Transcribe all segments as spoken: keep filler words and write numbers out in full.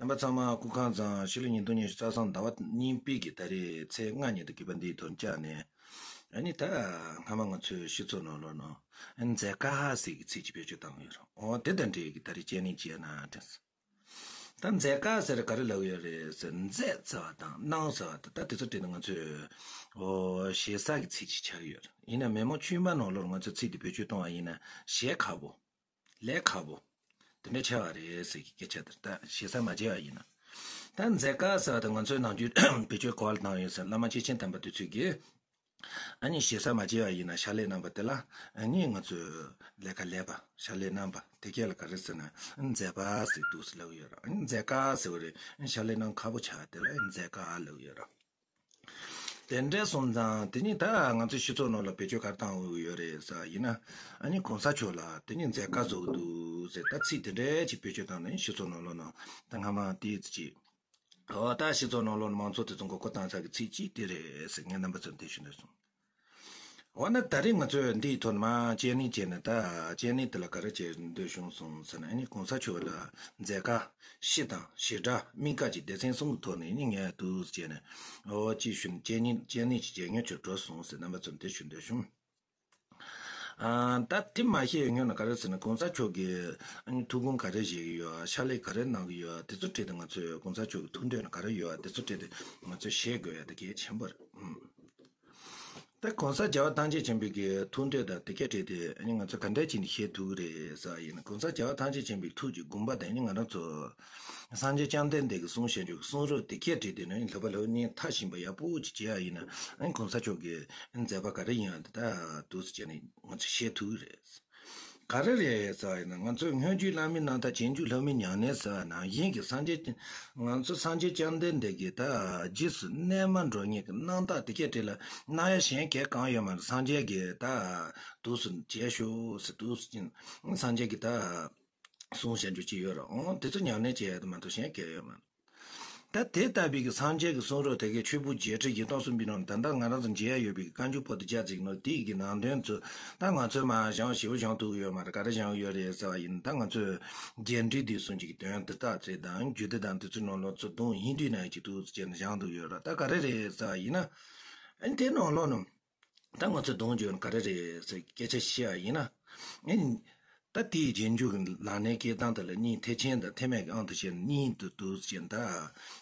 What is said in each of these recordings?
རྣམ་པ་ཚང་མ་སྐུ་ཁམས་བཟང་། ཕྱི་ལོ་ཉིས་སྟོང་ཉི་ཤུ་རྩ་གསུམ་ཟླ་བ་གཉིས་པའི་གི་ད་རེས་ཚེས་ལྔ་ཉིན་དུ་དགེ་བ་འདིའི་ཐོག་བཅར་ནས། ཨ་ནི་ད་སྔ་མ་ང་ཚོའི་སྤྱི་ཚོགས་ནང་ལོགས་ནང་མཛད་དཀའ་ཟེར་གི་ཚིག་ཅིག་བེད་སྤྱོད་བཏང་ཡོད་རེད། འོ་དེ་དང་འབྲེལ་གི་ད་རེས་དཔྱད་གླེང་བྱས་ན་དྲན་སོང་། ད་མཛད་དཀའ་ཟེར་ག་རེ་ལབ་ཡོད་རེད་ཟེར། མཛད་ཟེར་བ་དང་གནང་ཟེར་བ་དང་ད་དེ་ཚོ་བྲིས་ན་ང་ཚོས་འོ་ཞེ་ས་གི་ཚིག་ཅིག་ཆགས་ཡོད་རེད། ཡིན་ན་མི་མང་དཀྱུས་མ་ནང་ལོགས་ང་ཚོས་ཚིག་དེ་བེད་སྤྱོད་གཏོང་བ་ཡིན་ན་ཞེ་ཁག་པོ། ལས་ཁག་པོ། དེ་འདྲ་ཆགས་པ་རེད་ཟེར་གྱི་སྐད་ཆ་དེར་ད་ཞེ་ས་མ་བྱས་པ་ཡིན་ན། ད་མཛད་དཀའ་ཟེར་བ་དེ་ང་ཚོའི་ནམ་རྒྱུན་བེད་སྤྱོད་ག་པར་བཏང་ཡོད་ཟེར། བླ་མ་སྐྱེས་ཆེན་དམ་པ་དེ་ཚོས་ཀྱིས་ཨ་ནི་ཞེ་ས་མ་བྱས་པ་ཡིན་ན་ཕྱག་ལས་གནང་པ་དེ་ལ་ཨ་ནི་ང་ཚོས་ལས་ཀ་ལས་པ་ཕྱག་ལས་གནང་པ་དེ་སྐད་ལ་ག་རེ་ཟེར་ན་མཛད་པ་ཟེར་འདུག་ཟེར་ལབ་ཡོད་ར། ཨ་ནི་མཛད་དཀའ་ཟེར་བ་རེད། ཕྱག་ལས་གནང་ཁག་པོ་ཆགས་པ་དེ་ལ་མཛད་དཀའ་ལབ་ཡོད་ར། དེ་འདྲ་སོང་ཙང་དེ་ནི་ད་ང་ཚོའི་སྤྱི་ཚོགས་ནང་ལ་བེད་སྤྱོད་ག་རེ་བཏང་འོས་ཡོད་རེད་ཟེར་བ་ཡིན་ན། ཨ་ནི་གོང་ས་མཆོག་ལ་དེ་ནི་མཛད་དཀའ་བཟོ་གི་འདུག་ཟེར་ད་ཚིག་དེ་འདྲ་ཅིག་བེད་སྤྱོད་བཏང་ནས་སྤྱི་ཚོགས་ནང་ལོགས་ནང་ད་སྔ་མ་དེའི་ཚིག་ཅིག་འོ་ད་སྤྱི་ཚོགས་ནང་ལོགས་ནང་མང་ཚོགས་དེ་ཚོ་མགོ་སྐོར་བཏང་ས་གི་ཚིག་ཅིག་དེ་རེད་ཟེར་ངས་རྣམ་པ་ཚོར་འདི་ཞུ་འདོད་སོང་། འོ་ན་ད་རེས་ང་ཚོས་འདིའི་ཐོག་ནས་མར་དཔྱད་གླེང་བྱས་ནས་ད་དཔྱད་གླེང་དེ་ལ་ག་རེ་བྱེད་འདོད་བྱུང་སོང་ཟེར་ན། ཨ་ནི་གོང་ས་མཆོག་ལ་མཛད་དཀའ་སྤྱི་དང་བྱེ་བྲག་དམིགས་བཀར་གྱི་སྡེ་ཚན་གསུམ་གྱི་ཐོག་ནས་ཨ་ནི་ངས་འདུག་བྱས་ནས་འོ་ཅིག་ཞུ་ནས་དཔྱད་གླེང་དཔྱད་གླེང་ཅིག་བྱེད་མཁན་ཚོར་འགྲོ་སོང་ཟེར་རྣམ་པ་ཚོར་འདི་ཞུ་འདོད་བྱུང་། ཨ་ད་དེ་མ་བཤད་སྔོན་ལ་ག་རེ་ཟེར་ན་གོང་ས་མཆོག་གིས་ཨ་ནི་ཐུགས་དགོངས་ག་རེ་བཞེས་ཀྱི་ཡོད། ཕྱག་ལས་ག་རེ་གནང་གི་ཡོད། དེ་ཚོ་བྲིས་ཏེ་ང་ཚོས་གོང་ས་མཆོག་གི་ཐུགས་འདོད་ན་ག་རེ་ཡོད་དེ་ཚོ་བྲིས་ཏེ་ང་ཚོས་བཤད་དགོས་ཡ་དེ་གལ་ཆེན་པོ་རེད། ཨུམ། ད་གོང་ས་རྒྱལ་བ་ཐམས་ཅད་མཁྱེན་པའི་གི་ཐུགས་འདོད་དང་དེ་སྐད་བྲིས་ཏེ་ཨ་ནི་ང་ཚོ་ག་འདྲ་བྱས་ནས་བཤད་ཐུབ་ཀྱི་རེད་ཟེར་བ་ཡིན་ན། གོང་ས་རྒྱལ་བ་ཐམས་ཅད་མཁྱེན་པའི་ཐུགས་ཀྱི་དགོངས་པ་དང་ཨ་ནི་ང་རང་ཚོ་སངས་རྒྱས་བཅོམ་ལྡན་འདས་ཀྱིས་གསུངས་བཞག་རྒྱུ་གསུང་རབ་དེ་སྐད་བྲིས་ཏེ་ནི་ལྷག་པ་ལྷག་གནས་མཐའ་ཕྱིན་པ་ཡག་པོ་ཅིག་བྱེད་ཡ་ཡིན་ན་ཨ་ནི་གོང་ས་མཆོག་གི་མཛད་པ་ག་རེ་ཡིན་ཡང་དེ་ད་འདུག་སེ་བྱས་ནས་ང་ཚོས་བཤད་ཐུབ་ཀྱི་རེད། ག་རེ་རེད་ཟེར་བ་ཡིན་ན་ང་ཚོས་སྔོན་བྱོན་བླ་མའི་རྣམ་ཐར་རྗེས་འཇུག་སློབ་མའི་ཉམས་ལེན་ཟེར་བ་ནང་བཞིན་གྱི་སངས་རྒྱས་ང་ཚོ་སངས་རྒྱས་བཅོམ་ལྡན་འདས་ཀྱི་ད་རྗེས་སུ་གནས་མ་འགྲོ་མཁན་གྱི་རྣམ་ཐར་དེ་སྐད་བྲིས་ལ་གནང་ཡ་གཞན་གལ་གང་ཡོད་མ་རེད། སངས་རྒྱས་ཀྱིས་ད་འདུག་སེ་བྱས་ཤོག་ཟེར་འདུག་སེ་སངས་རྒྱས་ཀྱིས་ད་གསུངས་བཞག་རྒྱུ་ཅིག་ཡོད་རེད། འོང་དེ་ཚོ་ཉམས་ལེན་བྱེད་ཡ་དེ་མ་གཏོགས་གཞན་གལ་ཡོད་མ་རེད། ད་དེ་ལྟ་བུའི་གི་སངས་རྒྱས་ཀྱི་གསུང་རབ་དེ་གའི་ཆོས་ཕུང་བརྒྱད་ཁྲི་བཞི་སྟོང་གསུངས་པའི་ནང་ད་ལྟ་ང་རང་ཚོ་མཇལ་ཡ་ཡོད་པའི་གི་བཀའ་འགྱུར་པོ་ཏི་བརྒྱ་ཚིག་ནང་དེའི་གི་ནང་དོན་ཚོ་ད་ང་ཚོས་མར་སྦྱང་ཞིབ་པོ་སྦྱང་ཐུབ་ཀྱི་ཡོད་མ་རེད། ག་རེ་སྦྱང་གི་ཡོད་རེད་ཟེར་བ་ཡིན་ད་ང་ཚོས་རྒྱས་འབྲིང་བསྡུས་གསུམ་གྱི་དོན་འདི་དག་ཚེ་དང་རྒྱུད་སྡེ་དང་དེ་ཚོའི་ནང་ལོགས་ཚོ་དུང་ཧིན་དུའི་ནང་གི་དུ་ཅེ་ན་སྦྱང་ཐུབ་ཡོད་རེད། ད་ག་རེ་རེད་ཟེར་བ་ཡིན་ན་ཨ་ནི་དེ་ནང་ལོགས་ནང་ད་ང་ཚོས་དུང་བརྗོད་ན་ག་རེ་རེད་ཟེར་སྐད་ཆ་བཤད་བ་ཡིན་ན་ཨ་ནི། ད་དེའི་རྗེས་འཇུག་གི་ལག་ལེན་སྐྱེལ་སྟངས་དེ་ལ་གཉིས་ཐེག་ཆེན་དང་ཐེག་དམན་གྱི་དབང་དུ་བྱས་ནས་གཉིས་དུ་འདུ་ཞེས་ད།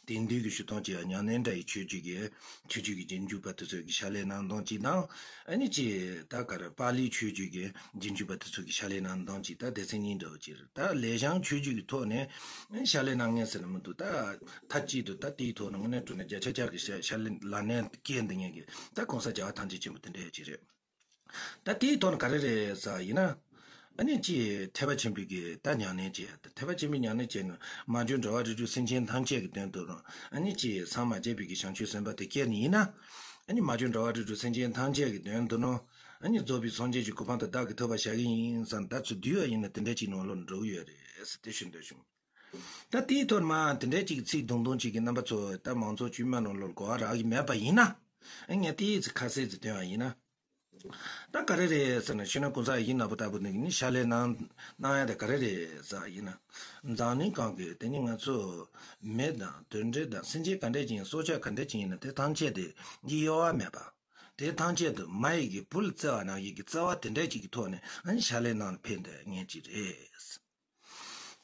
དེང་དུས་ཀྱི་ཞུ་སྟངས་ཀྱི་ཉམས་ལེན་འདྲ་ཡི་ཆོས་བརྒྱུད་ཀྱི་ཆོས་བརྒྱུད་ཀྱི་རྗེས་འཇུག་པ་དེ་ཚོས་ཀྱི་ཕྱག་ལས་གནང་སྟངས་གཅིག་དང་། ཨ་ནི་ཅི་ད་ག་རེ་པཱ་ལིའི་ཆོས་བརྒྱུད་ཀྱི་རྗེས་འཇུག་པ་དེ་ཚོས་ཀྱི་ཕྱག་ལས་གནང་སྟངས་གཅིག་ད་སྡེ་ཚན་གཉིས་འདྲ་བོ་ཅིག་རེད། ད་ལེགས་བྱང་ཆོས་བརྒྱུད་ཀྱི་ཐོག་ནས་ཕྱག་ལས་གནང་མཁན་ཟེར་ན་མི་འདུག་ད་མཐའ་གཅིག་ཏུ་ད་དེའི་ཐོག་ནས་དངོས་གནས་དྲང་གནས་བརྒྱ་ཆ་བརྒྱ་གི་ཕྱག་ཕྱག་ལས་ལག་ལེན་སྐྱེལ་འདི་ངེས་ཀྱི་ད་གོང་ས་རྒྱལ་བ་ཐམས་ཅད་མཁྱེན་པ་དེ་འདྲ་ཅིག་རེད། ད་དེའི་ཐོག་ནས་ག་རེ་རེད་ཟེར་བ་ཡིན་ན། ཨ་ནི་ཅིག་ཐེག་པ་ཆེན་པོའི་གི་ད་ཉམས་ལེན་བྱས། ཐེག་པ་ཆེན་པོའི་ཉམས་ལེན་བྱས་ནས་མ་གྱུར་འགྲོ་བ་རིགས་དྲུག་སེམས་ཅན་ཐམས་ཅད་ཀྱི་དོན་དུ་རུང་ཨ་ནི་ཅིག་སངས་མ་རྒྱས་པའི་གི་བྱང་ཆུབ་སེམས་དཔའ་དེ་སྐྱེས་ནས་ཡིན་ན། ཨ་ནི་མ་གྱུར་འགྲོ་བ་རིགས་དྲུག་སེམས་ཅན་ཐམས་ཅད་ཀྱི་དོན་དུ་རུང་ཨ་ནི་རྫོགས་པའི་སངས་རྒྱས་ཀྱི་གོ་འཕང་དེ་བདག་གིས་ཐོབ་པར་བྱ་གི་ཡིན་བསམ་ད་ཚུར་བསྡུས་པ་ཡིན་ན་དེ་འདྲ་ཅིག་ནང་ལོགས་འགྲོ་གི་ཡོད་རེད་ཟེར་དེ་ཞུ་འདོད་བྱུང་། ད་དེའི་ཐོག་མ་དེ་འདྲ་ཅིག་ཚིག་དུང་དུང་ཅིག་གི་རྣམ་པ་ཚོ་ད་མང་ཚོགས་དཀྱུས་མ་ནང་ལོགས་གོ་བ་རག་གི་མེད་པ་ཡིན་ན། ཨ་ངས་དེའི་ཚིག་ཁ་གསལ་ཅིག་སྟོན་པ་ཡིན་ན། ད་ག་རེ་རེད་ཟེར་ན་ཤི་ན་གོང་ས་ཡིན་ན་པོ་ལྟ་བུ་ནི་ནི་ཕྱག་ལས་གནང་གནང་ཡ་དེ་ག་རེ་རེད་ཟེར་ཡིན་ན། འཛམ་གླིང་གང་གི་དེ་ནི་ང་ཚོ་མི་དང་དུད་འགྲོ་དང་སེམས་ཅན་ག་འདྲས་ཅིག་ཡིན་སྲོག་ཆགས་ག་འདྲས་ཅིག་ཡིན་ན་དེ་ཐམས་ཅད་དེ་གི་གཡོ་བ་མེད་པ། དེ་ཐམས་ཅད་དུ་མ་ཡི་གི་བུ་ལ་བརྩེ་བ་ནང་བཞིན་གྱི་བརྩེ་བ་དེ་འདྲས་ཅིག་གི་ཐོག་ནས་ཨ་ནི་ཕྱག་ལས་གནང་ཕེབས་འདོད་ངེས་ཅིག་རེད།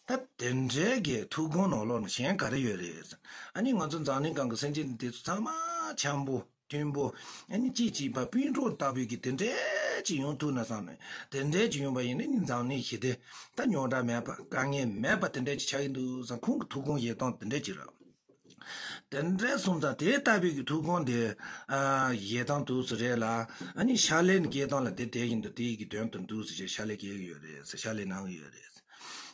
ད་དེ་འདྲའི་གི་ཐུགས་དགོངས་ནང་ལོགས་ནས་གཞན་ག་རེ་ཡོད་རེད། ཨ་ནི་ང་ཚོ་འཛམ་གླིང་སྒང་གི་སེམས་ཅན་དེ་ཚོ་ཚང་མ་འཆམ་པོ་མཐུན་པོ་ཨ་ནི་གཅིག་གཅིག་པ་སྤུན་གྲོགས་ལྟ་བུའི་གི་དེ་འདྲའི་ཅིག་ཡོང་ཐུབ་ན་བསམ་ནས་དེ་འདྲའི་ཅིག་ཡོང་པ་ཡིན་ན་ནི་འཛམ་གླིང་ཞི་བདེ་ད་རྙོག་དྲ་མེད་པ་དཀའ་ངལ་མེད་པ་དེ་འདྲའི་ཅིག་ཆགས་ཀྱི་འདུག་བསམ་ཁོང་གི་ཐུགས་དགོངས་བཞེས་སྟངས་དེ་འདྲའི་ཅིག་རེད། དེ་འདྲའི་སོང་ཙང་དེ་ལྟ་བུའི་གི་ཐུགས་དགོངས་དེ་ཨ་བཞེས་སྟངས་འདུག་སེ་རེད་ལ། ཨ་ནི་ཕྱག་ལས་ནི་སྐྱེལ་སྟངས་ལ་དེ་དེ་བཞིན་དུ་དེའི་གི་དོན་དུ་འདུག་སེ་བྱས་ཕྱག་ལས་སྐྱེལ་གི་ཡོད་རེད་ཟེར་ཕྱག་ལས་གནང་གི་ཡོད་རེད་ཟེར།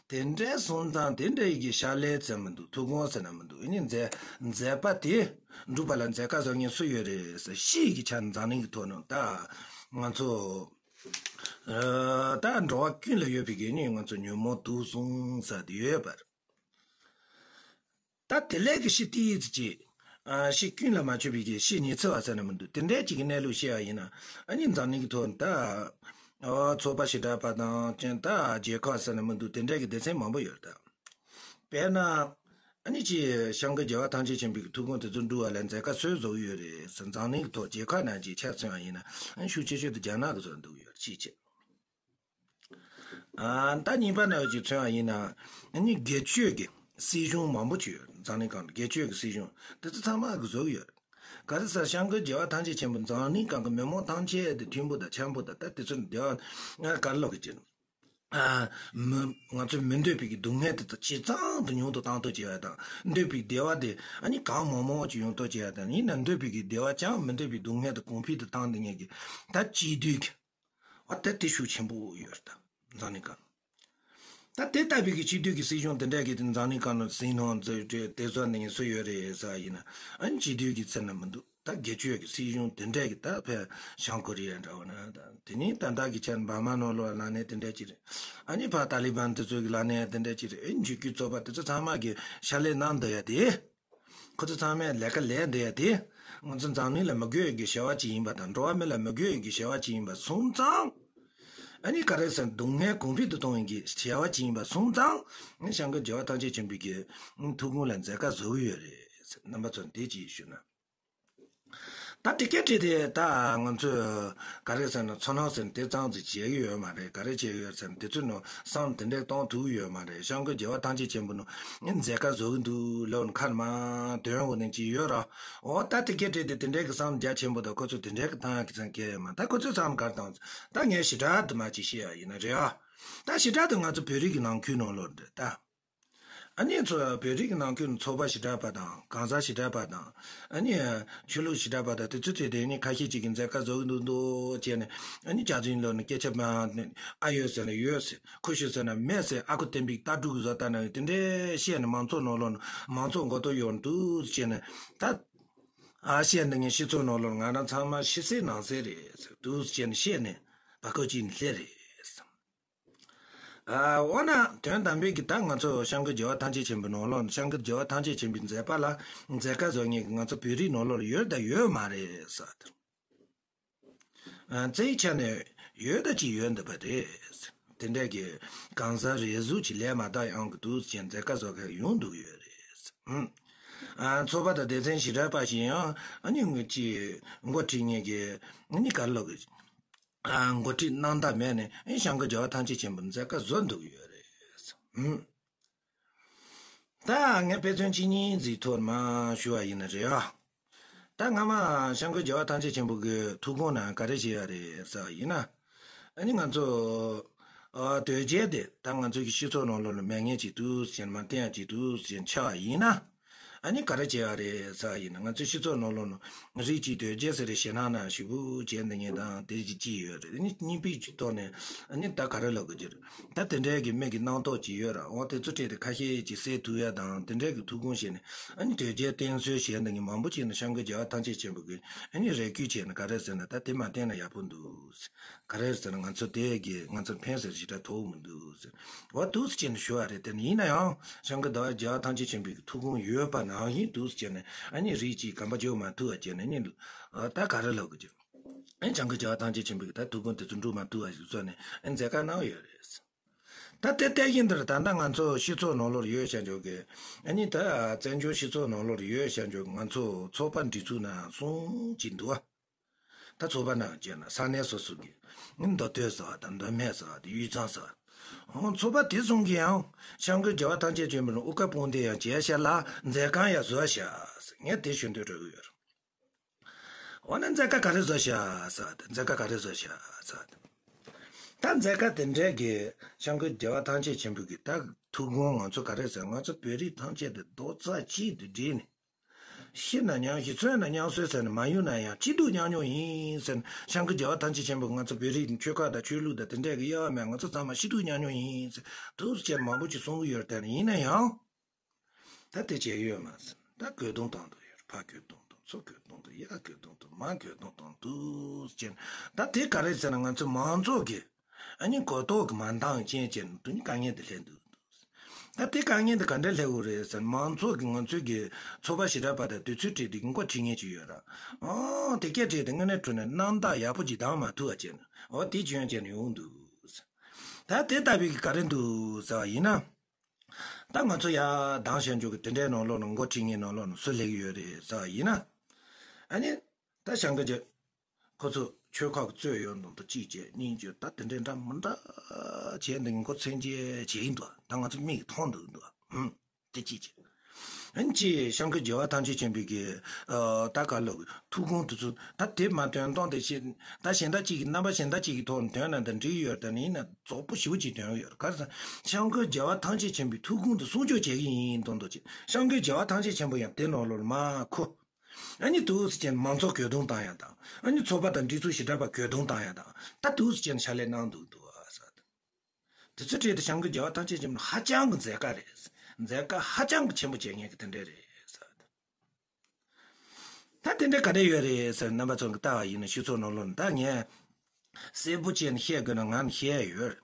དེ་འདྲའི་སོང་ཙང་དེ་འདྲ་ཡི་གི་ཕྱག་ལས་ཟེར་མི་འདུག་ཐུགས་དགོངས་ཟེར་ན་མི་འདུག་ཨ་ནི་མཛད་མཛད་པ་དེ་འགྲུབ་པ་ལ་མཛད་དཀའ་བཟོ་མཁན་སུ་ཡོད་རེད་ཟེར་ཤེས་ཀྱི་ཆ་ནས་འཛམ་གླིང་གི་ཐོག་ནས་ད་ང་ཚོ་ཨ་ད་འགྲོ་བ་ཀུན་ལ་ཡོད་པའི་གི་ཨ་ནི་ང་ཚོ་ཉོན་མོངས་དུག་གསུམ་ཟེར་དེ་ཡོད་པ་རེད། ད་དེ་ལས་ཀྱི་ཤི་ཏི་ཡི་ཅི། ཤི་ཀུན་ལ་མ་ཆོད་པའི་གི་ཤི་ཉི་ཚེ་བ་ཟེར་ན་མི་འདུག་དེ་འདྲའི་ཅིག་གི་གནས་ལུགས་བཤད་པ་ཡིན་ན་ཨ་ནི་འཛམ་གླིང་གི་ཐོག་ད་ཚོགས་པ་ཞེ་དྲག་པ་དང་ཅན་ད་རྒྱལ་ཁབ་ཟེར་ན་མི་འདུག་དེ་འདྲའི་གི་སྡེ་ཚན་མང་པོ་ཡོད་ད། དཔེར་ན་ ཨ་ནི་ཅི་སྐྱབས་མགོན་རྒྱལ་བ་ཐམས་ཅད་མཁྱེན་པའི་ཐུགས་དགོངས་དེ་ཚོ་འགྲུབ་པ་ལ་མཛད་དཀའ་སུས་བཟོ་གི་ཡོད་རེད་ཟེར། འཛམ་གླིང་གི་ཐོག་རྒྱལ་ཁབ་ནང་གི་ཆ་མཚོན་པ་ཡིན་ན་ཨ་ནི་ཤུགས་ཆེ་ཤོས་དེ་རྒྱ་ནག་གིས་བཟོས་འདུག་ཡོད་རེད། ཅིའི་ཕྱིར། ཨ་ད་གཉིས་པ་ནང་གི་མཚོན་པ་ཡིན་ན་ཨ་ནི་སྒེར་གཅོད་ཀྱི་སྲིད་གཞུང་མང་པོ་ཅིག་ཡོད། འཛམ་གླིང་སྒང་དུ་སྒེར་གཅོད་ཀྱི་སྲིད་གཞུང་དེ་ཚོ་ཚང་མ་གིས་བཟོ་གི་ཡོད་རེད། ག་རེ་ཟེར། སྐྱབས་མགོན་རྒྱལ་བ་ཐམས་ཅད་མཁྱེན་པ་འཛམ་གླིང་སྒང་གི་མི་མང་ཐམས་ཅད་དེ་མཐུན་པོ་དང་འཆམ་པོ་དང་ད་དེ་ཚོ་བདེ་བ་ང་ག་རེ་ལབ་དགོས་ཀྱི། ཨ་མི་ང་ཚོས་མི་འདོད་པའི་གི་སྡུག་བསྔལ་དེ་དག་ཇེ་ཚང་དུ་ཉུང་དུ་གཏོང་ཐབས་བྱེད་པ་དང་། འདོད་པའི་བདེ་བ་དེ་ཨ་ནི་གང་མང་མང་ཅིག་ཡོང་ཐབས་བྱེད་པ་དང་། ཡིན་ན་འདོད་པའི་གི་བདེ་བ་ཅང་མི་འདོད་པའི་སྡུག་བསྔལ་དེ་གོང་འཕེལ་དུ་བཏང་འདི་ངེད་ཀྱི་ད་གཅིག་སྡུད་ཀྱི་བ་དེ་དེ་ཤུགས་ཆེན་པོ་ཡོད་ད་འཛམ་གླིང་སྒང་། ད་དེ་ལྟ་བུའི་གི་གཅིག་སྡུད་ཀྱི་སྲིད་གཞུང་དེ་འདྲ་གི་དེ་འཛམ་གླིང་སྒང་ནང་ཟིན་ནང་ཚོས་དེ་ཚོ་འདི་ངེད་སུ་ཡོད་རེད་ཟེར་བ་ཡིན་ན་ཨ་ནི་གཅིག་སྡུད་ཀྱི་ཚད་ན་མི་འདུག་ད་སྒེར་གཅོད་ཀྱི་སྲིད་གཞུང་དེ་འདྲས་ཀྱི་ད་ཕར་བྱང་ཀོ་རི་ཡ་འདྲ་བོ་ན་ད་དེ་ནས་ད་ལྟ་གི་ཆར་འབར་མ་ནང་ལོགས་ལངས་ནས་དེ་འདྲས་ཅིག་རེད། ཨ་ནི་ཕར་ཏཱ་ལི་བན་དེ་ཚོ་གི་ལངས་ནས་དེ་འདྲས་ཅིག་རེད། ཨེ་འཇིགས་སྐུལ་ཚོགས་པ་དེ་ཚོ་ཚང་མ་གི་ཕྱག་ལས་གནང་བསྡད་ཡ་དེ། ཁོ་ཚོ་ཚང་མས་ལས་ཀ་ལས་བསྡད་ཡ་དེ། ང་ཚོ་འཛམ་གླིང་ལ་མི་དགོས་ཡ་གི་བྱ་བ་ཅིག་ཡིན་པ་དང་། འགྲོ་བ་མི་ལ་མི་དགོས་ཡ་གི་བྱ་བ་ཅིག་ཡིན་པ་སོང་ཙང་། ཨ་ནི་ག་རེ་ཟེར། སྡུག་བསྔལ་གོང་འཕེལ་དུ་གཏོང་ཡིན་གྱི་བྱ་བ་ཅིག་ཡིན་པ་སོང་ཙང་། ཨ་ནི་སྐྱབས་མགོན་རྒྱལ་བ་ཐམས་ཅད་མཁྱེན་པའི་གི་ཐུགས་དགོངས་ལ་མཛད་དཀའ་བཟོ་གི་ཡོད་རེད་ཟེར། རྣམ་པ་ཚོ་དེ་ཅིག་ཞུ་ན། ད་དེ་སྐད་བྲིས་ཏེ་ད་ང་ཚོས་ག་རེ་ཟེར་ན་ཚོར་སྣང་ཟེར་ན་དེ་ཙམ་ཟིག་བྱེད་ཀྱི་ཡོད་མ་རེད། ག་རེ་བྱེད་ཀྱི་ཡོད་ཟེར་ན་དེ་ཚོའི་ནང་བསམ་དེ་འདྲས་གཏོང་ཐུབ་ཀྱི་ཡོད་མ་རེད། སྐྱབས་མགོན་རྒྱལ་བ་ཐམས་ཅད་མཁྱེན་པ་ནང་མཛད་དཀའ་བཟོ་གི་འདུག་ལབ་ན་ཁ་ནས་མར་དོན་འོ་ནས་ཅིག་ཡོད་ར། འོ་ད་དེ་སྐད་བྲིས་ཏེ་དེ་འདྲས་ཀྱི་བསམ་རྒྱ་ཆེན་པོ་དང་ཁོ་ཚོས་དེ་འདྲས་ཀྱི་བཏང་ཡག་གི་བསམ་གྱི་ཡོད་མ། ད་ཁོ་ཚོས་བསམ་ག་རེ་བཏང་། ད་ངས་ཞེ་དྲག་དུ་མ་ཅིག་བཤད་ཡ་ཡིན་ན་རེད་ཨ། ད་ཞེ་དྲག་དུ་ང་ཚོ་བོད་རིགས་ཀྱི་ནང་ཁུལ་ནང་ལོགས་འདྲ་ད། ཨ་ནི་ཚོ་བོད་རིགས་ཀྱི་ནང་ཁུལ་ནས་ཚོགས་པ་ཞེ་དྲག་པ་དང་། གང་ཟག་ཞེ་དྲག་པ་དང་། ཨ་ནི་ཆོས་ལུགས་ཞེ་དྲག་པ་དང་། དེ་ཚོ་དེ་དེ་ནི་ཁ་ཤས་ཅིག་གིས་མཛད་དཀའ་བཟོ་གི་འདུག་འདུག་བྱས་ནས། ཨ་ནི་ཅག་ཚོའི་ལོགས་ནས་སྐད་ཆ་མ་ཨ་ཡོད་ཟེར་ན་ཡོད་ཟེར། ཁུ་ཤུ་ཟེར་ན་མེད་ཟེར། ཨ་ཁུ་བསྟན་པའི་ལྟ་གྲུབ་ཀྱི་བཟོ་ལྟ་ནང་དེ་འདྲས་བཤད་ནས་མང་ཚོགས་ནང་ལོགས་ནས་མང་ཚོགས་མགོ་ཐོག་ཡོང་འདུག་བྱས་ནས། ད་ཨ་བཤད་འདི་ངས་སྤྱི་ཚོགས་ནང་ལོགས་ང་རང་ཚང་མ་ཤི་གསོན་ནང་གསོན་རེད་ཟེར་འདུག་བྱས་ནས་བཤད་ནས་བར་སྐབས་ཅིག་ནས་སླེབས་རེད་ཟེར། ཨ་འོ་ན་དོན་དམ་པའི་གི་ད་ང་ཚོ་སྐྱབས་མགོན་རྒྱལ་བ་ཐམས་ཅད་མཁྱེན་པའི་ནང་ལོགས་ནས། སྐྱབས་མགོན་རྒྱལ་བ་ཐམས་ཅད་མཁྱེན་པའི་མཛད་པ་ལ་མཛད་དཀའ་བཟོ་མཁན་གྱི་ང་ཚོ་བོད་རིགས་ནང་ལོགས་ལ་ཡོད་དང་ཡོད་མ་རེད་ཟེར། ཨ་རྩ་བའི་ཆ་ནས་ཡོད་དང་ཅིག་ཡོད་འདུག་པ་རེད། དེ་འདྲས་ཀྱི་གང་ཟག་རེ་ཟུང་ཅིག་ལས་མ་དག་ཡང་གི་འདུག་ཅེས་མཛད་དཀའ་བཟོ་མཁན་ཡོང་འདུག་ཡོད་རེད། ཨ་ཚོགས་པ་དང་སྡེ་ཚན་ཞེ་དྲག་པ་ཞིག་ཡང་ཨ་ནི་ངོ་ཅིག་འགོ་ཁྲིད་མཁན་གྱི་ཨ་ནི་ག་རེ་ལབ་དགོས། ཨ་འགོ་ཁྲིད་རྣམ་དག་མེད་ནས་ཨེ་སྐྱབས་མགོན་རྒྱལ་བ་ཐམས་ཅད་མཁྱེན་པའི་མཛད་དཀའ་བཟོ་འདུག་ཡོད་རེད། ཨུམ། ད་ངས་དཔེ་མཚོན་གཅིག་གཉིས་ཟིག་ཐོག་མར་ཞུ་བ་ཡིན་ན་རེད་ཨ། ད་སྔ་མ་སྐྱབས་མགོན་རྒྱལ་བ་ཐམས་ཅད་མཁྱེན་པ་གི་ཐུགས་དགོངས་ནང་ག་རེ་བཞེས་ཡ་རེད་ཟེར་བ་ཡིན་ན། ཨ་ནི་ང་ཚོ་ཨ་དོལ་རྒྱལ་དེ་ད་ང་ཚོ་གི་སྤྱི་ཚོགས་ནང་ལོགས་ལ་མེད་མཁན་ཅིག་འདུག་ཟེར་མར་བསྟན་ཡ་ཅིག་འདུག་ཟེར་ཆགས་པ་ཡིན་ན། ཨ་ནི་ག་རེ་བྱས་པ་རེད་ཟེར་བ་ཡིན་ན། ང་ཚོའི་སྤྱི་ཚོགས་ནང་ལོགས་ནང་རིགས་གཅིག་དོལ་རྒྱལ་ཟེར་རེ་ཞེད་སྣང་ན་ཞེ་པོ་བྱས་འདི་ངེད་དང་དེ་གཅིག་གཅིག་ཡོད་རེད། ཨ་ནི་གཉིས་པའི་གཅིག་ཐོག་ནས་ཨ་ནི་ད་ག་རེ་ལབ་དགོས་ཀྱི་རེད། ད་དེ་འདྲའི་གི་མི་གི་རྣམ་རྟོག་ཅིག་ཡོད་ར། འོ་དེ་ཚོ་སྤྲད་དེ་ཁ་ཤས་ཅིག་སེལ་ཐུབ་ཡ་དང་དེ་འདྲའི་གི་ཐུགས་དགོངས་བཞེས་ནས། ཨ་ནི་དོལ་རྒྱལ་བསྟེན་གསོལ་བྱས་འདི་ངེད་མང་པོ་ཅིག་ནས་སྐྱབས་མགོན་རྒྱལ་བ་ཐམས་ཅད་མཁྱེན་པ་གི་ཨ་ནི་རེ་སྐུལ་བྱས་ནས་ག་རེ་ཟེར་ན། ད་དེ་མ་བསྟེན་ན་ཡག་པོ་འདུག་ག་རེ་ཟེར་ན་ང་ཚོ་དེ་གི་ང་ཚོར་ཕན་ཟེར་ཞེ་དྲག་ཐོགས་མི་འདུག་ཟེར། འོ་འདུག་སེ་བྱས་ནས་ཞུ་བ་རེད། དེ་ནི་ཡིན་ན་ཡང་སྐྱབས་མགོན་རྒྱལ་བ་ཐམས་ཅད་མཁྱེན་པའི་ཐུགས་དགོངས་ཡོད་པ་ནང་བཞིན་འདུག་སེ་བྱས་ནས་ཨ་ནི་རིགས་གཅིག་གོམ་པ་རྒྱག་མ་ཐུབ་པ་བྱས་ནས་ནི་ད་ག་རེ་ལབ་དགོས་ཀྱི། ཨ་ནི་སྐྱབས་མགོན་རྒྱལ་བ་ཐམས་ཅད་མཁྱེན་པའི་ད་ཐུགས་དགོངས་དེ་ཚོ་འགྲུབ་མ་ཐུབ་པ་ཞིག་བཟོས་ནས་ཨ་ནི་མཛད་དཀའ་གནང་ཡོད་རེད། ད་དེ་ལྟ་བཞིན་དུ་ད་ལྟ་ང་ཚོ་སྤྱི་ཚོགས་ནང་ལོགས་ཡོད་བྱ་འཇོག་གི། ཨ་ནི་ད་བཙན་བྱོལ་སྤྱི་ཚོགས་ནང་ལོགས་ཡོད་བྱ་འཇོག་གི་ང་ཚོ་ཚོགས་པ་སྒྲིག་འཛུགས་ནང་གསུམ་ཅིག་འདུག་བ། ད་ཚོགས་པ་ནང་བྱས་ན་ས་གནས་སོ་སོ་གི་མདོ་སྟོད་ཟེར་བ་དང་མདོ་སྨད་ཟེར་བ་དང་དབུས་གཙང་ཟེར་བ། ཨོ་ཚོགས་པ་དེ་གསུམ་གྱིས་ཡང་སྐྱབས་མགོན་རྒྱལ་བ་ཐམས་ཅད་མཁྱེན་པ་ལ་དབུ་སྐར་སྤུངས་ཏེ་ཡང་མཇལ་ཤར་ལ་མཛད་ཁང་ཡང་བཟོ་བྱ། ངས་དེ་ཞུ་འདོད་འགྲོ་གི་ཡོད། འོ་ན་མཛད་དཀའ་ག་རེ་བཟོ་བྱ་ཟེར་བ་དང་མཛད་དཀའ་ག་རེ་བཟོ་བྱ་ཟེར་བ་དང་། ད་མཛད་དཀའ་དེ་འདྲའི་གི་སྐྱབས་མགོན་རྒྱལ་བ་ཐམས་ཅད་མཁྱེན་པའི་གི་ད་ཐུགས་དགོངས་ང་ཚོ་ག་རེ་ཟེར། ང་ཚོ་བོད་རིགས་ཐམས་ཅད་དེ་རྡོག་རྩ་གཅིག་ཏུ་སྒྲིལ་ནས། ཤི་ན་མྱང་ཤི་གསོན་ན་མྱང་གསོན་ཟེར་ནས་མ་ཡོང་ན་ཡང་སྐྱིད་སྡུག་མཉམ་མྱོང་ཡིན་ཟེར་ནས། སྐྱབས་མགོན་རྒྱལ་བ་ཐམས་ཅད་མཁྱེན་པ་ང་ཚོ་བོད་རིགས་ཆོལ་ཁ་དང་ཆོས་ལུགས་དང་དེ་འདྲའི་གི་དབྱེ་བ་མེད། ང་ཚོ་ཚང་མ་སྐྱིད་སྡུག་མཉམ་མྱོང་ཡིན་ཟེར་འདུག་སེ་བྱས་མང་པོ་ཅིག་གསུང་གི་ཡོད་རེད། དེ་ནི་ཡིན་ན་ཡང་ད་དེ་བྱས་ཡོད་མ་ཟེར། ད་རྒོལ་རྡུང་བཏང་འདུག་ཡོད། ཕ་རྒོལ་རྡུང་དང་ཚུར་རྒོལ་རྡུང་དང་ཡ་རྒོལ་རྡུང་དང་མ་རྒོལ་རྡུང་དང་འདུག་སེ་བྱས། ད་དེ་ག་རེ་ཟེར་ན་ང་ཚོ་མང་ཚོགས་ཀྱི་ཨ་ནི་གོ་རྟོགས་ཀྱི་མ་འདང་རྐྱེན་བྱས་ནས་དེ་ནི་དཀའ་ངལ་འདི་སླེབས་འདུག་ད་དེ་དཀའ་ངལ་འདི་ག་འདྲ་སླེབས་ཡོད་རེད་ཟེར། མང་ཚོགས་ཀྱི་ང་ཚོའི་གི་ཚོགས་པ་ཞེ་དྲག་པ་དང་དུས་ཚོད་སྤྲད་དེ་འགོ་ཁྲིད་མཁན་ཅིག་ཡོད་ར། ཨང་དེ་སྐད་སྤྲད་དེ་དངོས་གནས་དྲང་གནས་རྣམ་དག་ཡག་པོ་ཅིག་འདང་མ་ཐུབ་པ་བྱས་ནས། འོ་དེ་བྱས་བྱས་ནས་ཡོང་འདུག་ད་དེ་ལྟ་བུའི་གི་ག་རེ་འདུག་ཟེར་བ་ཡིན་ན། ད་ང་ཚོ་ཡ་དང་བྱ་འཇོག་གི་དེ་འདྲའི་ནང་ལོགས་ནས་འགོ་ཁྲིད་མཁན་ནང་ལོགས་ནས་སུ་སླེབས་ཀྱི་ཡོད་རེད་ཟེར་བ་ཡིན་ན། ཨ་ནི་ད་བྱང་གི་རྒྱ་ཁོ་ཚོ་ཆོལ་ཁ་གི་རྩོད་ཡོད་མདོག་མདོག་གཅིག་བྱས་གཉིས་བྱས། ད་དེ་འདྲའི་འདྲ་མི་འདྲ་བྱས་འདུག་མགོ་ཚོས་འཇལ་བྱས་ཡིན་འདུག་ད་ང་ཚོ་མིག་གིས་མཐོང་འདུག་འདུག་ཧུམ། དེ་གཅིག་བྱས། ཨ་ནི་གཅིག་བྱང་གི་རྒྱལ་བ་ཐམས་ཅད་མཁྱེན་པའི་གི་ཨ་ད་ག་ལོག་གི་ཐུགས་དགོངས་དེ་ཚོ་ད་དེ་མ་དོན་སྟངས་དེ་བྱས། ད་གཞན་དག་ཅིག་གི་རྣམ་པ་གཞན་དག་ཅིག་གི་ཐོག་ནས་དོན་ན་ད་འགྲིག་ཡོད། ད་ནི་ཡིན་ན་རྫོགས་པོ་ཞེ་པོ་ཅིག་དོན་ཡོད། ག་རེ་ཟེར་ན་བྱང་གི་རྒྱལ་བ་ཐམས་ཅད་མཁྱེན་པའི་ཐུགས་དགོངས་དེ་སྲུང་སྐྱོབ་བྱེད་ཀྱི་ཡིན་མདོག་མདོག་བྱས། བྱང་གི་རྒྱལ་བ་ཐམས་ཅད་མཁྱེན་པ་ཡང་དེ་ནང་ལོགས་ལ་མར་འཁོད། ཨ་ནི་འདུག་སེ་བྱས་ནས་མང་ཚོགས་གྱོད་དུང་བཏང་ཡ་དང་། ཨ་ནི་ཚོགས་པ་དང་སྒྲིག་འཛུགས་ཞེ་དྲག་པ་གྱོད་དུང་བཏང་ཡ་དང་། ད་འདུག་སེ་བྱས་ནས་ཕྱག་ལས་གནང་འདུག་འདུག་ཨ་ཟེར། དེ་ཚོའི་གྲས་དེ་བྱང་གི་རྒྱལ་བ་ཐམས་ཅད་མཁྱེན་པ་ཧ་ཅང་གི་མཛད་དཀའ་རེད། མཛད་དཀའ་ཧ་ཅང་གི་ཆེན་པོ་བྱེད་མཁན་གྱི་དེ་འདྲ་རེད་ཟེར། ད་དེ་འདྲ་ག་འདྲ་ཡོད་རེད་ཟེར་རྣམ་པ་ཚོ་གི་ལྟ་བ་ཡིན་ན་སྤྱི་ཚོགས་ནང་ལོགས་ནས་ད་ངས་གསལ་པོ་བྱས་ནས་བཤད་དགོས་ན་ང་ནས་བཤད་ཡོད།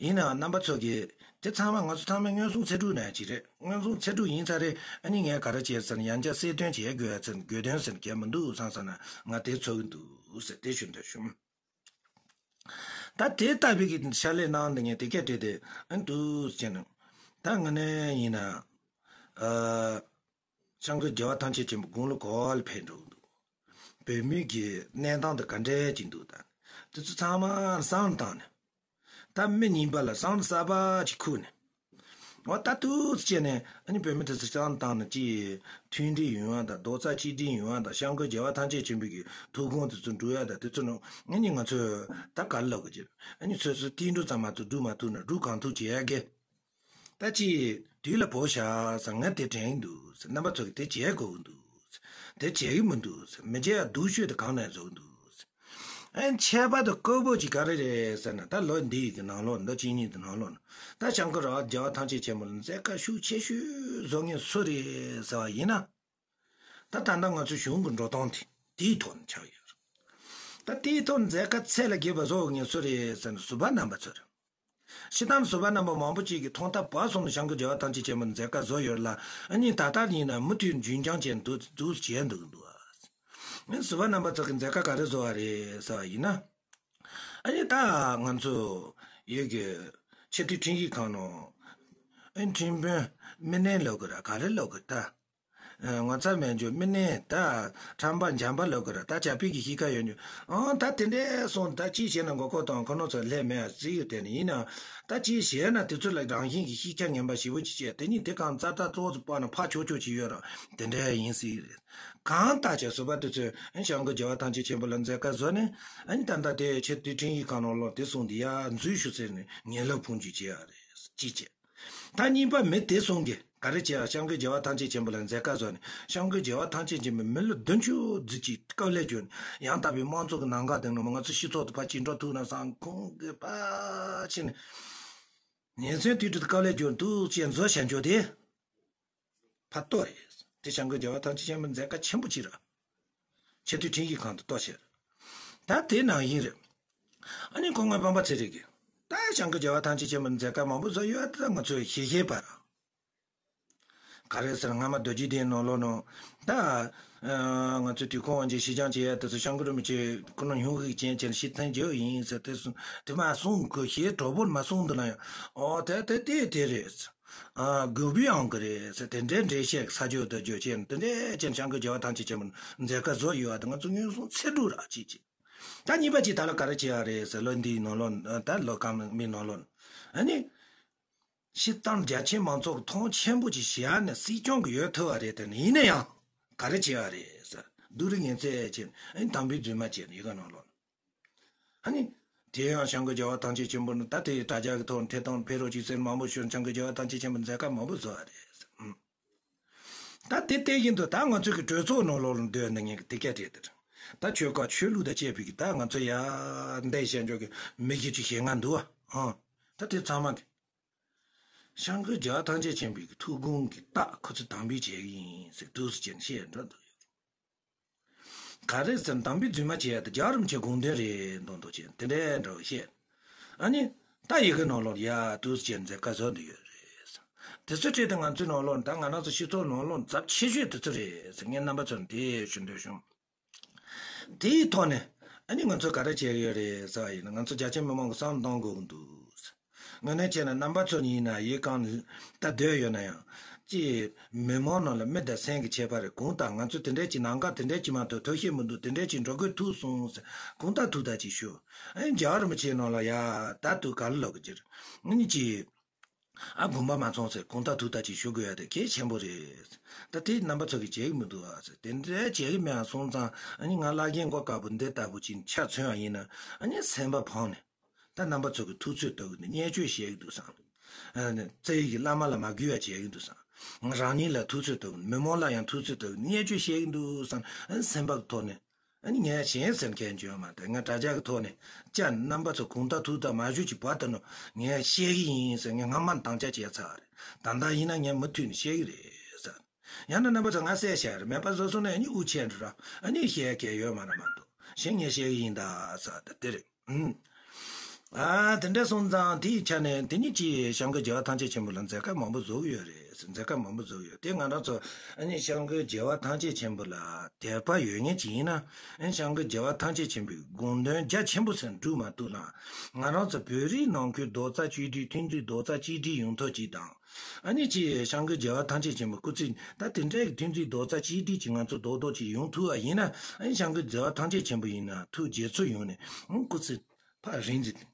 ཡིན་ནའང་རྣམ་པ་ཚོ་གིས་དེ་ཚང་མ་ང་ཚོ་ཚང་མ་མངོན་སུམ་ཚིག་གྲུབ་ནང་ཅིག་རེད། མངོན་སུམ་ཚིག་གྲུབ་ཡིན་ཚར་རེད། ཨ་ནི་ངས་ག་རེ་བྱས་ཟེར་ན་ཡང་བསྐྱར་གསལ་སྟོན་བྱེད་དགོས་ཡ་ཚེ་དགོས་དོན་ཟེར་གྱི་མི་འདུག་བསམ་བསམ་ན་ང་དེ་ཚོར་གྱི་འདུག་ཟེར་དེ་ཞུ་འདོད་བྱུང་། ད་དེ་ལྟ་བུའི་གི་ཕྱག་ལས་གནང་འདི་ངས་དེ་སྐད་བྲིས་ཏེ་ཨ་འདུག་ཟེར་ན། ད་དངོས་གནས་ཡིན་ན། ཨ། བྱང་གི་རྒྱལ་བ་ཐམས་ཅད་མཁྱེན་པ་དགུང་ལོ་ག་པ་ལ་ཕེབས་འགྲོ་གི་འདུག་བོད་མིའི་གི་གནས་སྟངས་དེ་ག་འདྲ་ཅིག་འདུག་ད་དེ་ཚོ་ཚང་མ་བསམ་བློ་བཏང་ནས། ད་མི་ཉིས་པ་ལ་བསམ་བློ་གསར་པ་ཅིག་ཁུར་ནས། འོ་ད་འདུག་སེ་བྱས་ནས་ཨ་ནི་བོད་མི་དེ་ཚོ་བསམ་བློ་བཏང་ནས་ཅིག་མཐུན་སྒྲིལ་ཡོང་ཡ་དང་རྡོག་རྩ་གཅིག་སྒྲིལ་ཡོང་ཡ་དང་བྱང་གི་རྒྱལ་བ་ཐམས་ཅད་མཁྱེན་པའི་གི་ཐུགས་དགོངས་དེ་ཚོ་འགྲུབ་ཡ་དང་དེ་ཚོ་ནང་ཨ་ནི་ང་ཚོས་ད་ག་རེ་ལབ་དགོས་ཀྱི། ཨ་ནི་སོ་སོའི་ཏིལ་འབྲུ་ཙམ་མ་གཏོགས་སྒྲུབ་མ་ཐུབ་ན་སྒྲུབ་གང་ཐུབ་བྱེད་ཡ་གི། ད་ཅིག་དུས་ལ་བབ་ཤག་ཟེར་ང་དེ་དྲན་འདུག་ཟེར། རྣམ་པ་ཚོ་གིས་དེ་བྱེད་དགོས་ཀྱི་འདུག་ཟེར། དེ་བྱེད་ཀྱི་མི་འདུག་ཟེར། མི་བྱེད་ཡ་སྡུག་ཤོས་དེ་གང་ནས་བཟོ་གི་འདུག་ཟེར། ཨ་ནི་ཁྱད་པར་དུ་དཀོན་པོ་ཅིག་ག་རེ་རེད་ཟེར་ན། ད་ལོ་འདི་ཡི་གི་ནང་ལོགས་ལོ་གཅིག་གཉིས་དེ་ནང་ལོགས་ན་ད་བྱང་གི་རྒྱལ་བ་ཐམས་ཅད་མཁྱེན་པ་ལ་མཛད་དཀའ་ཤུགས་ཆེ་ཤོས་བཟོ་མཁན་སུ་རེད་ཟེར་བ་ཡིན་ན། ད་ད་ལྟ་ང་ཚོ་གཞུང་གི་འགྲོ་སྟངས་དེ་དེའི་ཐོག་ནས་ཆགས་ཡོད་རེད། ད་དེའི་ཐོག་ནས་མཛད་དཀའ་ཚད་ལས་བརྒལ་བ་བཟོ་མཁན་སུ་རེད་ཟེར་ན་ཟུར་པ་རྣམ་པ་ཚོ་རེད། སྤྱིར་བཏང་ཟུར་པ་རྣམ་པ་མང་པོ་ཅིག་གིས་ཐོག་མཐའ་བར་གསུམ་དུ་བྱང་གི་རྒྱལ་བ་ཐམས་ཅད་མཁྱེན་པ་མཛད་དཀའ་བཟོ་ཡོད་ལ། ཨ་ནི་ད་ལྟ་ཡིན་ན་མུ་མཐུད་རྒྱུན་འཁྱོངས་བྱས་འདུག་འདུག་བྱས་འདུག་འདུག་ཨ་ནི་ཟུར་པ་རྣམ་པ་ཚོ་གིས་མཛད་དཀའ་ག་རེ་བཟོ་བ་རེད་ཟེར་བ་ཡིན་ན། ཨ་ནི་ད་ང་ཚོ་ཡོད་གི་ཆེས་མཐོའི་ཁྲིམས་ཞིབ་ཁང་ནང་ཨ་ནི་ཁྲིམས་དཔོན་མི་སྣ་ལབ་དགོས་ར་ག་རེ་ལབ་དགོས་ད། ཨ། ངོ་ཚ་མེད་འཇོག་མི་སྣ་ད་ཁྲམ་པ་འཇམ་པ་ལབ་དགོས་ར། ད་ཇ་པི་གི་གཤིས་ཀ་ཡོད་འཇོག་ཨང་། ད་དེ་འདྲས་སོང་ད་ཅི་བྱས་ན་མགོ་སྐོར་དང་ཁོ་ནོ་ཚོ་ལས་མེད་ཟེར་ཡོད། དེ་ནི་ཡིན་ན་ད་ཅི་བྱས་ན་དེ་ཚོ་ལ་རང་བཞིན་གྱི་ཤེས་བྱ་ངན་པ་ཞེ་པོ་ཅིག་བྱས། དེ་ནི་དེ་གང་རྩ་ད་ཏོག་ཙམ་སྤར་ན་ཕར་ཆོག་ཆོག་ཅིག་ཡོད་ར། དེ་འདྲས་ཡིན་སྲིད་རེད། གང་ལྟར་ཀྱང་ཟུར་པ་དེ་ཚོས་ཨ་ནི་བྱང་གི་རྒྱལ་བ་ཐམས་ཅད་མཁྱེན་པ་ལ་མཛད་དཀའ་བཟོ་ནས། ཨ་ནི་ད་ལྟ་དེ་ཆེས་མཐོའི་ཁྲིམས་ཞིབ་ཁང་ནང་ལོགས་དེ་སོང་དེ་ཡར་འཛུལ་ཞུ་ཟེར་ནས་ངན་ལབ་ཕུང་འཇུག་བྱེད་ཡ་རེད། ཅི་བྱེད། ད་གཉིས་པ་མི་དེ་གསུམ་གྱིས་ག་རེ་བྱས་ཨ། བྱང་གི་རྒྱལ་བ་ཐམས་ཅད་མཁྱེན་པ་ལ་མཛད་དཀའ་བཟོ་ནས། བྱང་གི་རྒྱལ་བ་ཐམས་ཅད་མཁྱེན་པའི་མི་ལོ་བདུན་ཅུ་ཙམ་ཅིག་དཀའ་ལས་བརྒྱབ་ནས། ཡང་དག་པའི་དམངས་གཙོ་གི་ནང་འགལ་དེ་ནང་ང་ཚོ་སྤྱི་ཚོགས་དུ་ཕར་ཅིག་འགྲོ་ཐུབ་ན་བསམ་ཁོང་གིས་ཕར་ཕྱིན་ནས་ཉིན་མཚན་དུས་དྲུག་ཏུ་དཀའ་ལས་བརྒྱབ་འདུག་ཅེས་བཟོ་བྱ་འཇོག་དེ་ཕར་གཏོར་རེད། དེ་བྱང་གི་རྒྱལ་བ་ཐམས་ཅད་མཁྱེན་པའི་མཛད་དཀའ་ཆེན་པོ་ཅིག་རེད། ཆེས་མཐོའི་ཁྲིམས་ཞིབ་ཁང་དུ་གཏོར་བྱས་རེད། ད་དེ་ནང་བཞིན་རེད། ཨ་ནི་ཁོང་ངོས་སྤེན་པ་ཚེ་རིང་གིས་ད་བྱང་གི་རྒྱལ་བ་ཐམས་ཅད་མཁྱེན་པའི་མཛད་དཀའ་མང་པོ་བཟོ་ཡོད། ད་ང་ཚོས་ཤེས་ཤེས་པར། ག་རེ་ཟེར་སྔ་མ་རྡོ་རྗེ་གདན་ནང་ལོགས་ནང་ད་ཨ་ང་ཚོས་དུས་འཁོར་དབང་ཆེན་ཕྱི་འགྱངས་བྱེད་ཡ་དེ་ཚོ་བྱང་གི་རིན་པོ་ཆེ་ཁོ་ན་ཉུང་ཤས་ཅན་བྱས་ནས་ཕྱིར་འཐེན་བྱས་ཡིན་ཟེར་དེ་སོང་དེ་མ་གསུང་གི་ཞེས་གྲོགས་པོར་མ་གསུང་འདུག་ན་ཡང་། ཨོ་དེ་དེ་དེ་དེ་རེད། ཨ་དགོས་པའི་ཨང་གི་རེད་ཟེར། དེ་འདྲའི་འགྲེལ་བཤད་ས་ཆོད་དུ་བརྗོད་བྱས་ནས་དེ་འདྲའི་ཅན་བྱང་གི་རྒྱལ་བ་ཐམས་ཅད་མཁྱེན་པའི་མཛད་དཀའ་བཟོ་ཡོད་པ་དེ་ང་ཚོ་མངོན་སུམ་ཚིག་གྲུབ་ར་ཅིག་ཅིག་ད་གཉིས་པ་ཅིག་ད་ལོ་ག་རེ་བྱས་པ་རེད་ཟེར། ལོ་འདིའི་ནང་ལོགས་ད་ལོ་གང་མིན་ནང་ལོགས་ཨ་ནི། སྤྱིར་བཏང་རྒྱ་ཆེའི་མང་ཚོགས་ཀྱི་མཐོང་ཆེན་པོ་ཅིག་བྱས་ནས་སྲིད་སྐྱོང་གི་ཡོད་ཐུབ་པ་རེད། དེ་ནི་ཡིན་ན་ཡང་ག་རེ་བྱས་པ་རེད་ཟེར། སྡུག་རུས་ངན་ཚད་ཅན་ཨ་ནི་དམ་པའི་རྫུན་མ་བྱས་ནས་ཡི་ག་ནང་ལོགས། ཨ་ནི། དེ་ཡང་བྱང་གི་རྒྱལ་བ་ཐམས་ཅད་མཁྱེན་པ་ནི་ད་དེ་དྲ་རྒྱ་གི་ཐོག་ནས་ཐད་གཏོང་ཕེབས་རོགས་གྱིས་ཟེར་མང་པོ་ཞུ། བྱང་གི་རྒྱལ་བ་ཐམས་ཅད་མཁྱེན་པའི་མཛད་དཀའ་མང་པོ་བཟོ་བ་རེད། ཨང་། ད་དེ་ལྟ་བཞིན་དུ་ད་ང་ཚོ་གི་གྲོས་ཚོགས་ནང་ལོགས་ལ་སྡོད་ནས་ངས་དེ་སྐད་བྲིས་ཏེ། ད་ཆོལ་ཁ་ཆོས་ལུགས་དང་བཅས་པའི་གི་ད་ང་ཚོ་ཡ་འདི་བྱས་འཇོག་གི་མི་བཞི་བཅུ་ཞེ་ལྔ་འདུག་ཨ། ཨང་། ད་དེ་ཚང་མ་གི་བྱང་གི་རྒྱལ་བ་ཐམས་ཅད་མཁྱེན་པའི་གི་ཐུགས་དགོངས་ཀྱི་རྟགས་ཁོ་ཚོས་དམ་འབུལ་བྱེད་ཀྱི་ཡིན་ཟེར་འདུག་སེ་བྱས་ནས་བཤད་འགྲོ་འདུག་ཡོད། ག་རེ་ཟེར་ན་དམ་པའི་རྫུན་མ་བྱེད་ཡ་དེ་རྒྱལ་བ་རིན་པོ་ཆེའི་དགོངས་དོན་རེད་མདོག་མདོག་བྱས་དེ་འདྲའི་འདྲ་བོ་བཤད། ཨ་ནི། ད་ཡི་གེ་ནང་ལོགས་ཡ་འདུག་སེ་བྱས་ནས་མཛད་དཀའ་བཟོ་འདི་ཡོད་རེད། དེ་ཚོའི་གྲས་དེ་ང་ཚོའི་ནང་ལོགས་ད་ང་རང་ཚོ་སྤྱི་ཚོགས་ནང་ལོགས་ཚབས་ཆེ་ཤོས་དེ་ཚོ་རེད་ཟེར་ངས་རྣམ་པ་ཚོར་འདི་ཞུ་འདོད་བྱུང་། དེའི་ཐོག་ནས་ཨ་ནི་ང་ཚོས་ག་རེ་བྱས་ཡོད་རེད་ཟེར་བ་ཡིན་ན། ང་ཚོ་རྒྱ་ཆེ་མི་མང་གི་བསམ་བློ་གཏོང་དགོས་ཀྱི་འདུག་དངོས་གནས་བྱས་ན་རྣམ་པ་ཚོ་ཡིན་ན་ཡིག་གང་ལྟ་འདོད་ཡོད་ན་ཡང་། ཅི། མི་མང་ནང་ལ་མི་དང་སེམས་ཀྱི་ཁྱད་པར་རེད། གང་ལྟར་ང་ཚོ་དེ་འདྲས་ཀྱི་ནང་ཁ་དེ་འདྲས་ཀྱི་མ་གཏོགས་ཐོ་ཤེས་མི་འདུག་དེ་འདྲས་ཀྱི་འགྲོ་དགོས་ཐུག་སོང་ཟེར། གང་ལྟར་ཐུག་ད་ཅིག་ཞུ། ཨེ་རྒྱལ་བ་རིན་པོ་ཆེའི་ནང་ལ་ཡ་ད་དུ་ག་ལ་ལོག་གི་ཅིར། ཨ་ནི་ཅི། ཨ་དགོངས་པ་མ་ཚོམས་ཟེར། གང་ལྟར་ཐུག་ད་ཅིག་ཞུ་དགོས་ཡ་དེ་གལ་ཆེན་པོ་རེད། ད་དེ་རྣམ་པ་ཚོ་གིས་བྱེད་ཀྱི་མི་འདུག་ཨ་ཟེར། དེ་འདྲས་བྱེད་ཀྱི་མེད་ཨ་སོང་ཙང་ཨ་ནི་ང་བླ་རྒན་མགོ་དཀར་པོ་འདི་ལྟ་བུ་ཅིག་ཆ་མཚོན་བ་ཡིན་ན་ཨ་ནི་སེམས་པ་ཕངས་ནས། ད་རྣམ་པ་ཚོ་གི་ཐུགས་ཚོད་ལྟ་གི་འདུག་བརྙས་བཅོས་བྱེད་ཀྱི་འདུག་བསམ། ཨ་ནི་རྩ་བའི་གི་བླ་མ་ལ་མ་གུས་པ་བྱེད་ཀྱི་འདུག་བསམ། རང་ཉིད་ལ་ཐུགས་ཚོད་ལྟ་གི་མི་མང་ལ་ཡང་ཐུགས་ཚོད་ལྟ་གི་བརྙས་བཅོས་བྱེད་ཀྱི་འདུག་བསམ། ཨ་ནི་སེམས་པ་གི་ཐོག་ནས་ཨ་ནི་ངས་གཞན་སེམས་ཁས་འཇོན་མ་ཐག་ང་དྲ་རྒྱ་གི་ཐོག་ནས་ཅག་རྣམ་པ་ཚོ་གང་ལྟར་ཐུག་ད་མ་བཞུགས་ཀྱི་བར་དུ་ནོ་ངས་བཤད་གི་ཡིན་ཟེར། ངས་སྔ་མ་དང་ཆ་བྱས་ཚར་རེད། ད་ལྟ་ཡིན་ན་ངས་མུ་མཐུད་ནས་བཤད་གི་རེད་ཟེར། ཡང་ན་རྣམ་པ་ཚོ་ང་བསད་བཞག་རེད། མེད་པ་བཟོ་སོང་ན་ཨ་ནི་དབུགས་ཆད་འགྲོ་ར། ཨ་ནི་བཤད་མཁན་ཡོད་མ་རེད་མ་གཏོགས་གཞན་ངས་བཤད་གི་ཡིན་ད་ཟེར། ད་དེ་རེད། ཨུམ། ཨ་དེ་འདྲ་སོང་ཙང་དེའི་ཆ་ནས་དེ་ཉིད་ཀྱིས་སྐྱབས་མགོན་རྒྱལ་བ་ཐམས་ཅད་མཁྱེན་པ་ལ་མཛད་དཀའ་མང་པོ་བཟོ་གི་ཡོད་རེད། མཛད་དཀའ་མང་པོ་བཟོ་གི་ཡོད་དེ། ང་རང་ཚོ་ཨ་ནི་སྐྱབས་མགོན་རྒྱལ་བ་ཐམས་ཅད་མཁྱེན་པ་ལ་དད་པ་ཡོད་མཁན་ཅིག་ཡིན་ན། ཨ་ནི་སྐྱབས་མགོན་རྒྱལ་བ་ཐམས་ཅད་མཁྱེན་པའི་དགོངས་དོན་རྒྱ་ཆེན་པོ་ཟེར་འགྲུབ་མ་ཐུབ་ན། ང་རང་ཚོ་བོད་རིགས་ནང་ཁུལ་རྡོག་རྩ་གཅིག་སྒྲིལ་མཐུན་སྒྲིལ་རྡོག་རྩ་གཅིག་སྒྲིལ་ཡོང་ཐབས་ཅིག་དང་། ཨ་ནི་ཅི་སྐྱབས་མགོན་རྒྱལ་བ་ཐམས་ཅད་མཁྱེན་པའི་སྐུ་ཚེ་ད་དེ་འདྲའི་མཐུན་སྒྲིལ་རྡོག་རྩ་གཅིག་སྒྲིལ་གྱི་ང་ཚོ་རྡོག་རྡོག་ཅིག་ཡོང་ཐུབ་པ་ཡིན་ན། ཨ་ནི་སྐྱབས་མགོན་རྒྱལ་བ་ཐམས་ཅད་མཁྱེན་པ་ཡིན་ན་ཐུགས་དགྱེས་ཚོར་ཡོང་ནས་ཨ་ནི་སྐུ་ཚེ་ཕར་རིང་ཙམ་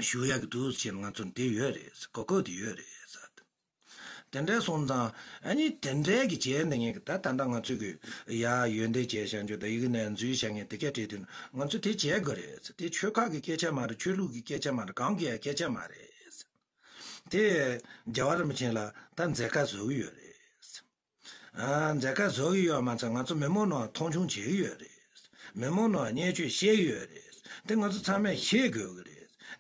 བཞུགས་ཡག་གི་འདུག་ཟེར་ང་ཚོར་དེ་ཡོད་རེད། གོ་སྐབས་དེ་ཡོད་རེད་ཟེར། དེ་འདྲ་སོང་ཙང་ཨ་ནི་དེ་འདྲའི་གི་བྱས་འདི་ངས་ད་ད་ལྟ་ང་ཚོས་གི་ཡ་ཡོན་ཏན་བྱས་བྱ་འཇུག་ད་ཡི་གེ་ནས་འཛུལ་བྱ་ངས་དེ་སྐད་བྲིས་དུས་ང་ཚོས་དེ་བྱེད་དགོས་རེད། དེ་ཆོལ་ཁ་གི་སྐད་ཆ་མ་རེད། ཆོས་ལུགས་ཀྱི་སྐད་ཆ་མ་རེད། གང་གི་ཡང་སྐད་ཆ་མ་རེད། དེ་རྒྱལ་བ་རིན་པོ་ཆེ་ལ་ད་མཛད་དཀའ་བཟོ་གི་ཡོད་རེད། ཨ་མཛད་དཀའ་བཟོ་གི་ཡོད་མ་ཚད་ང་ཚོ་མི་མང་ནང་མཐོང་ཆུང་བྱེད་ཀྱི་ཡོད་རེད། མི་མང་ནང་བརྙས་བཅོས་བཤད་ཀྱི་ཡོད་རེད། དེ་ང་ཚོ་ཚང་མས་ཤེས་དགོས་ཀྱི་རེད།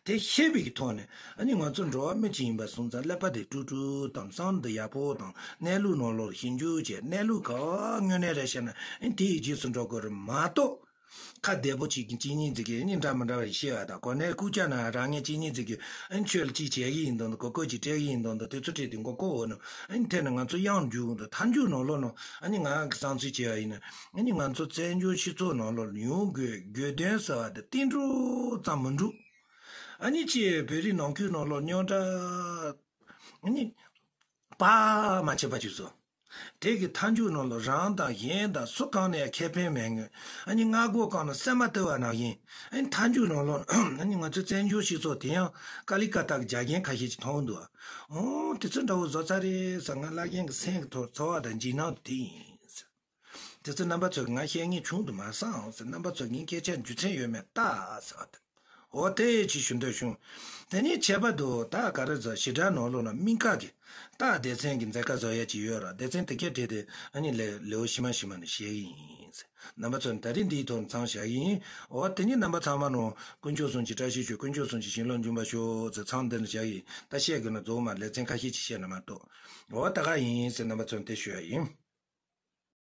དེ་ཤེས་པའི་གི་ཐོག་ནས་ཨ་ནི་ང་ཚོ་འགྲོ་བ་མི་གཅིག་ཡིན་པ་སོང་ཙང་ཀླད་པ་དེ་དཀྲུག་དཀྲུག་དང་བསམ་བློ་དེ་ཡག་པོ་དང་གནས་ལུགས་ནང་ལོགས་ཞིབ་འཇུག་བྱས། གནས་ལུགས་ག་དངོས་གནས་རེད་བཤད་ན་ཨ་ནི་དེའི་རྗེས་སུ་འགྲོ་དགོས་རེད་མ་གཏོགས། ཁ་བདེ་པོ་གཅིག་གིས་གཅིག་གཉིས་ཅིག་གིས་ཨ་ནི་འདྲ་མི་འདྲ་བ་ཞིག་བཤད་པ་དང་གོ་གནས་རྐུ་ཅག་ན་རང་ངས་གཅིག་གཉིས་ཅིག་གིས་ཨ་ནི་ཆོས་ལ་གཅིག་བྱེད་ཀྱི་ཡིན་དོན་དུ་གོ་སྐབས་ཅིག་སྤྲད་ཀྱི་ཡིན་དོན་དུ་དེ་ཚོ་སྤྲད་དེ་མགོ་སྐོར་འོག་ནས་ཨ་ནི་འཐེན་ནས་ང་ཚོ་གཡང་འཇུག་འོག་ཏུ་མཐའ་མཇུག་ནང་ལོགས་ནང་ཨ་ནི་ང་གི་བསམ་ཚུལ་བྱས་པ་ཡིན་ན་ཨ་ནི་ང་ཚོ་བཙན་བྱོལ་སྤྱི་ཚོགས་ནང་ལོགས་ཡོང་དགོས་དགོས་དོན་ཟེར་བ་དེ་ཏིལ་འབྲུ་ཙམ་མི་འདུག་ཨ་ནི་ཅིག་བོད་རིགས་ནང་ཁུལ་ནང་ལོགས་རྙོག་དྲ་ཨ་ནི་པ་མ་ཆད་པ་ཅིག་བཟོ། དེ་གི་མཐའ་མཇུག་ནང་ལ་རང་དང་གཞན་དང་སུ་གང་ནས་ཁེ་ཕན་མེད་ངོས་ཨ་ནི་མངའ་སྒོ་གང་ན་སེམས་མ་བཏུལ་བ་ནང་བཞིན། ཨ་ནི་མཐའ་མཇུག་ནང་ལ་ཨ་ནི་ང་ཚོའི་བཙན་བྱོལ་སྤྱི་ཚོགས་དེ་ཡང་ཀ་ལི་ཀ་ཏ་གི་རྒྱ་རྒན་ཁ་ཤས་ཀྱིས་མཐོང་འདུག་ཨོ་དེ་ཚོ་འདྲ་བོ་བཟོ་ཚར་རེད་ཟེར་ང་བླ་རྒན་གྱི་སེམས་ཀྱི་ཐོག་ཚོར་བ་དང་འཇིགས་སྣང་དེ་ཡིན་ཟེར། དེ་ཚོ་རྣམ་པ་ཚོ་གིས་ང་བཤད་ངེས་བྱུང་དུ་མ་སོང་ཟེར། རྣམ་པ་ཚོ་ངའི་སྐད་ཆ་རྒྱུ་མཚན་ཡོད་མེད་ལྟ་ཟེར་བ་དེ། འོ་དེ་ཅིག་ཞུ་འདོད་བྱུང་། དེ་ནས་ཁྱད་པར་དུ་ད་ག་རེ་ཟེར་ཞེ་དྲག་ནང་ལོགས་ན་སྨན་ཁང་གི་ད་སྡེ་ཚན་གྱི་མཛད་དཀའ་བཟོ་ཡ་ཅིག་ཡོད་ར། སྡེ་ཚན་དེ་གས་བྲིས་ཏེ་ཨ་ནི་ལེའུ་ལེའུ་ཕྱི་མ་ཕྱི་མ་ནས་བཤད་གི་ཡིན་ཟེར། རྣམ་པ་ཚོ་ནི་ད་རིང་འདིའི་ཐོག་ནས་མཚམས་བཞག་གི་ཡིན། འོ་དེ་ནས་རྣམ་པ་ཚང་མ་ནང་དཀོན་མཆོག་གསུམ་གྱི་བཀྲ་ཤིས་ཤོག་དཀོན་མཆོག་གསུམ་གྱི་བྱིན་རླབས་འབྱུང་བར་ཤོག་ཟེར་མཚམས་འདི་ནས་བཞག་གི་ཡིན། ད་བཤད་དགོས་ན་རྫོགས་མ་ལེ་ཚན་ཁ་ཤས་ཅིག་བཤད་ན་མ་གཏོགས། འོ་ད་ག་ཡིན་ཟེར་རྣམ་པ་ཚོ་ནི་དེ་ཞུ་ཡ་ཡིན།